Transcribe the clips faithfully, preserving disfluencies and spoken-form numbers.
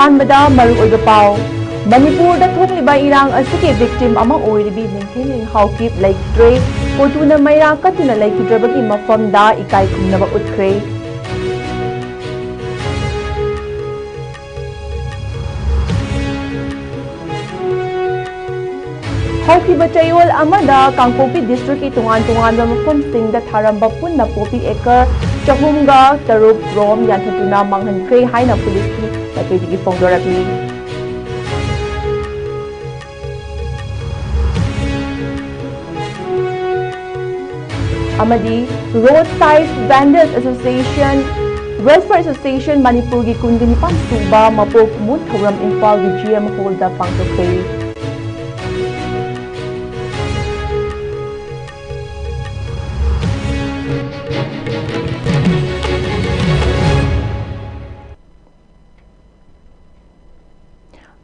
ꯑꯍꯥꯟꯕꯗ ꯃꯔꯨꯑꯣꯏꯕ ꯄꯥꯎ꯫ ꯃꯅꯤꯄꯨꯔꯗ ꯊꯣꯛꯂꯤꯕ ꯏꯔꯥꯡ ꯑꯁꯤꯒꯤ victim ꯑꯃ ꯑꯣꯏꯔꯤꯕꯤ ꯅꯤꯡꯊꯦꯡꯂꯤꯡ ꯍꯥꯎꯀꯤꯞ ꯂꯩꯈꯤꯗ꯭ꯔꯦ꯫ ꯀꯣꯇꯨꯅ ꯃꯩꯔꯥ ꯀꯠꯇꯨꯅ ꯂꯩꯈꯤꯗ꯭ꯔꯕꯒꯤ ꯃꯐꯝꯗ ꯏꯀꯥꯏ ꯈꯨꯝꯅꯕ ꯎꯠꯈ꯭ꯔꯦ꯫ ꯍꯧꯈꯤꯕ ꯆꯌꯣꯜ ꯑꯃꯗ ꯀꯥꯡꯄꯣꯛꯄꯤ districtꯀꯤ ꯇꯣꯉꯥꯟ ꯇꯣꯉꯥꯟꯕ ꯃꯐꯝꯁꯤꯡꯗ ꯊꯥꯔꯝꯕ ꯄꯨꯟꯅ ꯄꯣꯄꯤ acre ꯆꯍꯨꯝꯒ ꯇꯔꯨꯛ ꯔꯣꯝ ꯌꯥꯟꯊꯠꯇꯨꯅ ꯃꯥꯡꯍꯟꯈ꯭ꯔꯦ ꯍꯥꯏꯅ ꯄꯨꯂꯤꯁꯀꯤ ꯃꯥꯏꯀꯩꯗꯒꯤ ꯐꯣꯡꯗꯣꯔꯛꯂꯤ꯫ ꯑꯃꯗꯤ Roadside Vendors Association, Welfare Association ꯃꯅꯤꯄꯨꯔꯒꯤ ꯀꯨꯟꯒ ꯅꯤꯄꯥꯟ ꯁꯨꯕ ꯃꯄꯣꯛ ꯀꯨꯝꯑꯣꯟ ꯊꯧꯔꯝ ꯏꯝꯐꯥꯜꯒꯤ G M Hallꯗ ꯄꯥꯡꯊꯣꯛꯈ꯭ꯔꯦ꯫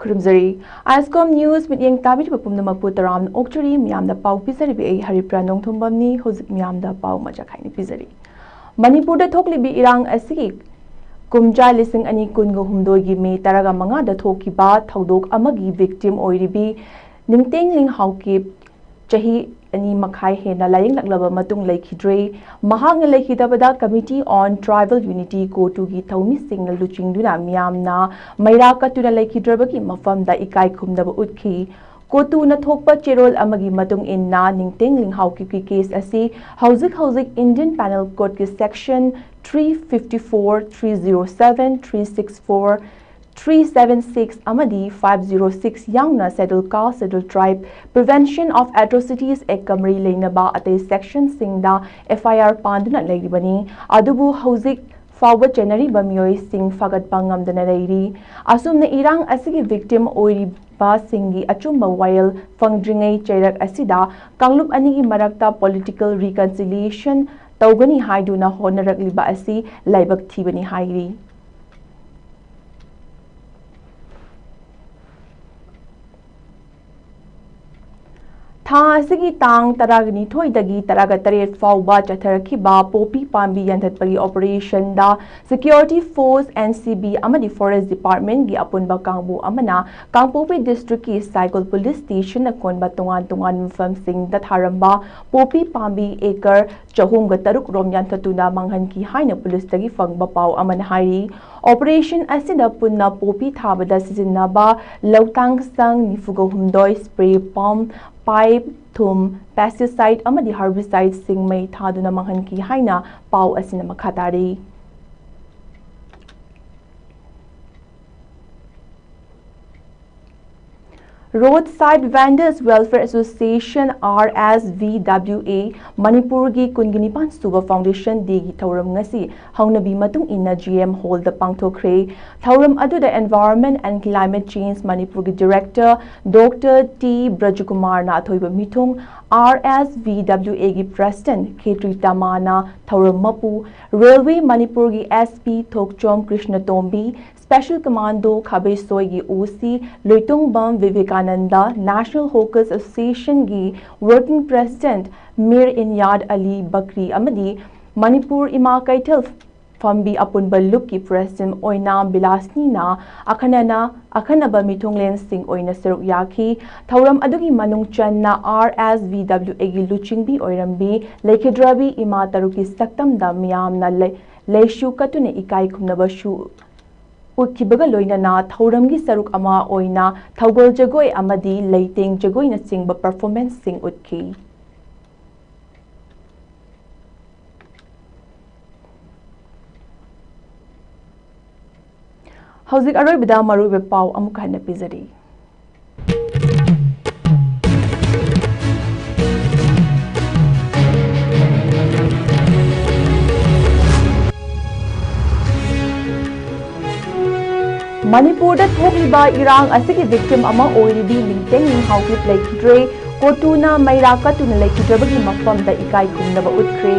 ꯈꯨꯔꯨꯝꯖꯔꯤ꯫ ISCOM News ꯃꯤꯠꯌꯦꯡ ꯇꯥꯕꯤꯔꯤꯕ ꯄꯨꯝꯅꯃꯛꯄꯨ ꯇꯔꯥꯝꯅ ꯑꯣꯛꯆꯔꯤ꯫ ꯃꯤꯌꯥꯝꯗ ꯄꯥꯎ ꯄꯤꯖꯔꯤꯕꯤ ꯑꯩ ꯍꯔꯤꯄ꯭ꯔꯤꯌꯥ ꯅꯣꯡꯊꯣꯝꯕꯝꯅꯤ꯫ ꯍꯧꯖꯤꯛ ꯃꯤꯌꯥꯝꯗ ꯄꯥꯎ ꯃꯆꯥ ꯈꯥꯏꯅ ꯄꯤꯖꯔꯤ꯫ ꯃꯅꯤꯄꯨꯔꯗ ꯊꯣꯛꯂꯤꯕꯤ ꯏꯔꯥꯡ ꯑꯁꯤꯒꯤ ꯀꯨꯝꯖꯥ ꯂꯤꯁꯤꯡ ꯑꯅꯤ ꯀꯨꯟꯒ ꯍꯨꯝꯗꯣꯏꯒꯤ ꯃꯦ ꯇꯔꯥꯒ ꯃꯉꯥꯗ ꯊꯣꯛꯈꯤꯕ ꯊꯧꯗꯣꯛ ꯑꯃꯒꯤ victim ꯑꯣꯏꯔꯤꯕꯤ ꯅꯤꯡꯇꯦꯡꯂꯤꯡ ꯍꯥꯎꯀꯤꯞ ꯆꯍꯤ ꯑꯅꯤ ꯃꯈꯥꯏ ꯍꯦꯟꯅ ꯂꯥꯌꯦꯡꯂꯛꯂꯕ ꯃꯇꯨꯡ ꯂꯩꯈꯤꯗ꯭ꯔꯦ꯫ ꯃꯍꯥꯛꯅ ꯂꯩꯈꯤꯗꯕꯗ Committee on Tribal Unity, ꯀꯣꯇꯨꯒꯤ ꯊꯧꯃꯤꯁꯤꯡꯅ ꯂꯨꯆꯤꯡꯗꯨꯅ ꯃꯤꯌꯥꯝꯅ ꯃꯩꯔꯥ ꯀꯠꯇꯨꯅ ꯂꯩꯈꯤꯗ꯭ꯔꯕꯒꯤ ꯃꯐꯝꯗ ꯏꯀꯥꯏ ꯈꯨꯝꯅꯕ ꯎꯠꯈꯤ꯫ ꯀꯣꯇꯨꯅ ꯊꯣꯛꯄ ꯆꯦꯔꯣꯜ ꯑꯃꯒꯤ ꯃꯇꯨꯡ ꯏꯟꯅ, ꯅꯤꯡꯇꯦꯡꯂꯤꯡ ꯍꯥꯎꯀꯤꯞꯀꯤ case ꯑꯁꯤ ꯍꯧꯖꯤꯛ ꯍꯧꯖꯤꯛ Indian Penal Codeꯀꯤ section three fifty four, three zero seven, three six four, three seven six ꯑꯃꯗꯤ five zero six ꯌꯥꯎꯅ Scheduled Caste, Scheduled Tribe Prevention of Atrocities Actꯀ ꯃꯔꯤ ꯂꯩꯅꯕ ꯑꯇꯩ sectionꯁꯤꯡꯗ F I R ꯄꯥꯟꯗꯨꯅ ꯂꯩꯔꯤꯕꯅꯤ꯫ ꯑꯗꯨꯕꯨ ꯍꯧꯖꯤꯛ ꯐꯥꯎꯕ ꯆꯦꯟꯅꯔꯤꯕ ꯃꯤꯑꯣꯏꯁꯤꯡ ꯐꯥꯒꯠꯄ ꯉꯝꯗꯅ ꯂꯩꯔꯤ꯫ ꯑꯁꯨꯝꯅ ꯏꯔꯥꯡ ꯑꯁꯤꯒꯤ victim ꯑꯣꯏꯔꯤꯕꯁꯤꯡꯒꯤ ꯑꯆꯨꯝꯕ ꯋꯥꯌꯦꯜ ꯐꯪꯗ꯭ꯔꯤꯉꯩ ꯆꯩꯔꯛ ꯑꯁꯤꯗ ꯀꯥꯡꯂꯨꯞ ꯑꯅꯤꯒꯤ ꯃꯔꯛꯇ political reconciliation ꯇꯧꯒꯅꯤ ꯍꯥꯏꯗꯨꯅ ꯍꯣꯠꯅꯔꯛꯂꯤꯕ ꯑꯁꯤ ꯂꯥꯏꯕꯛ ꯊꯤꯕꯅꯤ ꯍꯥꯏꯔꯤ꯫ ꯊꯥ ꯑꯁꯤꯒꯤ ꯇꯥꯡ ꯇꯔꯥꯅꯤꯊꯣꯏꯗꯒꯤ ꯇꯔꯥꯇꯔꯦꯠ ꯐꯥꯎꯕ ꯆꯠꯊꯔꯛꯈꯤꯕ ꯄꯣꯄꯤ ꯄꯥꯝꯕꯤ ꯌꯥꯟꯊꯠꯄꯒꯤ ꯑꯣꯄꯔꯦꯁꯟꯗ Security Force, N C B ꯑꯃꯗꯤ Forest Departmentꯀꯤ ꯑꯄꯨꯟꯕ ꯀꯥꯡꯕꯨ ꯑꯃꯅ ꯀꯥꯡꯄꯣꯛꯄꯤ ꯗꯤꯁꯇ꯭ꯔꯤꯛꯀꯤ ꯁꯥꯏꯀꯣꯜ ꯄꯨꯂꯤꯁ ꯁ꯭ꯇꯦꯁꯟꯅ ꯀꯣꯟꯕ ꯇꯣꯉꯥꯟ ꯇꯣꯉꯥꯟꯕ ꯃꯐꯝꯁꯤꯡꯗ ꯊꯥꯔꯝꯕ ꯄꯣꯄꯤ ꯄꯥꯝꯕꯤ ꯑꯦꯀꯔ ꯆꯍꯨꯝꯒ ꯇꯔꯨꯛ ꯔꯣꯝ ꯌꯥꯟꯊꯠꯇꯨꯅ ꯃꯥꯡꯍꯟꯈꯤ ꯍꯥꯏꯅ ꯄꯨꯂꯤꯁꯇꯒꯤ ꯐꯪꯕ ꯄꯥꯎ ꯑꯃꯅ ꯍꯥꯏꯔꯤ꯫ ꯑꯣꯄꯔꯦꯁꯟ ꯑꯁꯤꯗ ꯄꯨꯟꯅ ꯄꯣꯄꯤ ꯊꯥꯕꯗ ꯁꯤꯖꯤꯟꯅꯕ ꯂꯧꯇꯥꯡ ꯁꯪ ꯅꯤꯐꯨꯒ ꯍꯨꯝꯗꯣꯏ, spray pump, pipe, ꯊꯨꯝ, pesticide ꯑꯃꯗꯤ herbicideꯁꯤꯡ ꯃꯩ ꯊꯥꯗꯨꯅ ꯃꯥꯡꯍꯟꯈꯤ ꯍꯥꯏꯅ ꯄꯥꯎ ꯑꯁꯤꯅ ꯃꯈꯥ ꯇꯥꯔꯤ꯫ Roadside Vendors Welfare Association, R S V W A, ꯃꯅꯤꯄꯨꯔꯒꯤ ꯀꯨꯟꯒ ꯅꯤꯄꯥꯟ ꯁꯨꯕ Foundation Dayꯒꯤ ꯊꯧꯔꯝ ꯉꯁꯤ ꯍꯧꯅꯕꯤ ꯃꯇꯨꯡ ꯏꯟꯅ G M Hallꯗ ꯄꯥꯡꯊꯣꯛꯈ꯭ꯔꯦ꯫ ꯊꯧꯔꯝ ꯑꯗꯨꯗ Environment and Climate Change ꯃꯅꯤꯄꯨꯔꯒꯤ Director Doctor T ꯕ꯭ꯔꯖꯀꯨꯃꯥꯔꯅ ꯑꯊꯣꯏꯕ ꯃꯤꯊꯨꯡ, R S V W Aꯒꯤ President ꯈꯦꯇ꯭ꯔꯤ ꯇꯃꯥꯅ ꯊꯧꯔꯝ ꯃꯄꯨ, Railway ꯃꯅꯤꯄꯨꯔꯒꯤ S P ꯊꯣꯛꯆꯣꯝ ꯀ꯭ꯔꯤꯁꯅꯇꯣꯝꯕꯤ, Special Commando ꯈꯥꯕꯩꯁꯣꯏꯒꯤ O C ꯂꯣꯏꯇꯣꯡꯕꯝ Vivekananda, National Hawkers Associationꯒꯤ Working President ꯃꯤꯔ ꯏꯟꯌꯥꯗ ꯑꯂꯤ ꯕꯀ꯭ꯔꯤ ꯑꯃꯗꯤ ꯃꯅꯤꯄꯨꯔ ꯏꯃꯥ ꯀꯩꯊꯦꯜ ꯐꯝꯕꯤ ꯑꯄꯨꯟꯕ ꯂꯨꯞꯀꯤ President ꯑꯣꯏꯅ ꯕꯤꯂꯥꯁꯅꯤꯅ ꯑꯈꯟꯅꯅ, ꯑꯈꯟꯅꯕ ꯃꯤꯊꯨꯡꯂꯦꯟꯁꯤꯡ ꯑꯣꯏꯅ ꯁꯔꯨꯛ ꯌꯥꯈꯤ꯫ ꯊꯧꯔꯝ ꯑꯗꯨꯒꯤ ꯃꯅꯨꯡ ꯆꯟꯅ R S V W Aꯒꯤ ꯂꯨꯆꯤꯡꯕꯤ ꯑꯣꯏꯔꯝꯕꯤ ꯂꯩꯈꯤꯗ꯭ꯔꯕꯤ ꯏꯃꯥ ꯇꯔꯨꯛꯀꯤ ꯁꯛꯇꯝꯗ ꯃꯤꯌꯥꯝꯅ ꯂꯩ-, ꯂꯩꯁꯨ ꯀꯠꯇꯨꯅ ꯏꯀꯥꯏ ꯈꯨꯝꯅꯕꯁꯨ ꯎꯠꯈꯤꯕꯒ ꯂꯣꯏꯅꯅ ꯊꯧꯔꯝꯒꯤ ꯁꯔꯨꯛ ꯑꯃ ꯑꯣꯏꯅ ꯊꯧꯒꯜ ꯖꯒꯣꯏ ꯑꯃꯗꯤ ꯂꯩꯇꯦꯡ ꯖꯒꯣꯏꯅꯆꯤꯡꯕ performanceꯁꯤꯡ ꯎꯠꯈꯤ꯫ ꯍꯧꯖꯤꯛ ꯑꯔꯣꯏꯕꯗ ꯃꯔꯨꯑꯣꯏꯕ ꯄꯥꯎ ꯑꯃꯨꯛ ꯍꯟꯅ ꯄꯤꯖꯔꯤ꯫ ꯃꯅꯤꯄꯨꯔꯗ ꯊꯣꯛꯂꯤꯕ ꯏꯔꯥꯡ ꯑꯁꯤꯒꯤ victim ꯑꯃ ꯑꯣꯏꯔꯤꯕꯤ ꯂꯤꯡꯇꯦꯡ ꯂꯤꯡꯍꯥꯎꯀꯤꯞ ꯂꯩꯈꯤꯗ꯭ꯔꯦ꯫ ꯀꯣꯇꯨꯅ ꯃꯩꯔꯥ ꯀꯠꯇꯨꯅ ꯂꯩꯈꯤꯗ꯭ꯔꯕꯒꯤ ꯃꯐꯝꯗ ꯏꯀꯥꯏ ꯈꯨꯝꯅꯕ ꯎꯠꯈ꯭ꯔꯦ꯫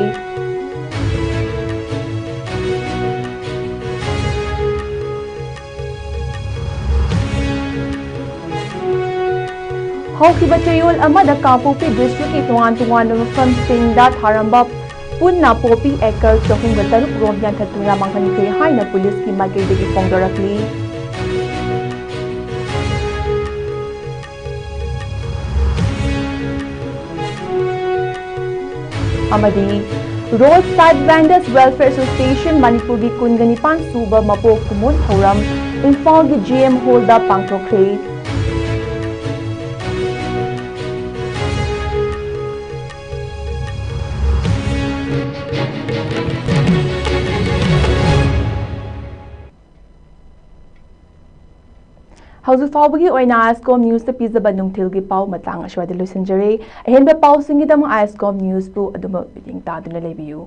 ꯍꯧꯈꯤꯕ ꯆꯌꯣꯜ ꯑꯃꯗ ꯀꯥꯡꯄꯣꯛꯄꯤ ꯗꯤꯁꯇ꯭ꯔꯤꯛꯀꯤ ꯇꯣꯉꯥꯟ ꯇꯣꯉꯥꯟꯕ ꯃꯐꯝꯁꯤꯡꯗ ꯊꯥꯔꯝꯕ ꯄꯨꯟꯅ ꯄꯣꯄꯤ ꯑꯦꯀꯔ ꯆꯍꯨꯝꯒ ꯇꯔꯨꯛ ꯔꯣꯝ ꯌꯥꯟꯊꯠꯇꯨꯅ ꯃꯥꯡꯍꯟꯈ꯭ꯔꯦ ꯍꯥꯏꯅ ꯄꯨꯂꯤꯁꯀꯤ ꯃꯥꯏꯀꯩꯗꯒꯤ ꯐꯣꯡꯗꯣꯔꯛꯂꯤ꯫ ꯑꯃꯗꯤ Roadside Vendors Welfare Association ꯃꯅꯤꯄꯨꯔꯒꯤ ꯀꯨꯟꯒ ꯅꯤꯄꯥꯟ ꯁꯨꯕ ꯃꯄꯣꯛ ꯀꯨꯝꯑꯣꯟ ꯊꯧꯔꯝ ꯏꯝꯐꯥꯜꯒꯤ G M Hall ꯗ ꯄꯥꯡꯊꯣꯛꯈ꯭ꯔꯦ꯫ ꯍꯧꯖꯤꯛ ꯐꯥꯎꯕꯒꯤ ꯑꯣꯏꯅ ISCOM News ꯇ ꯄꯤꯖꯕ ꯅꯨꯡꯊꯤꯜꯒꯤ ꯄꯥꯎ ꯃꯇꯥꯡ ꯑꯁ꯭ꯋꯥꯏꯗ ꯂꯣꯏꯁꯤꯟꯖꯔꯦ꯫ ꯑꯍꯦꯟꯕ ꯄꯥꯎꯁꯤꯡꯒꯤꯗꯃꯛ ISCOM News ꯕꯨ ꯑꯗꯨꯃꯛ ꯃꯤꯠꯌꯦꯡ ꯇꯥꯗꯨꯅ ꯂꯩꯕꯤꯌꯨ꯫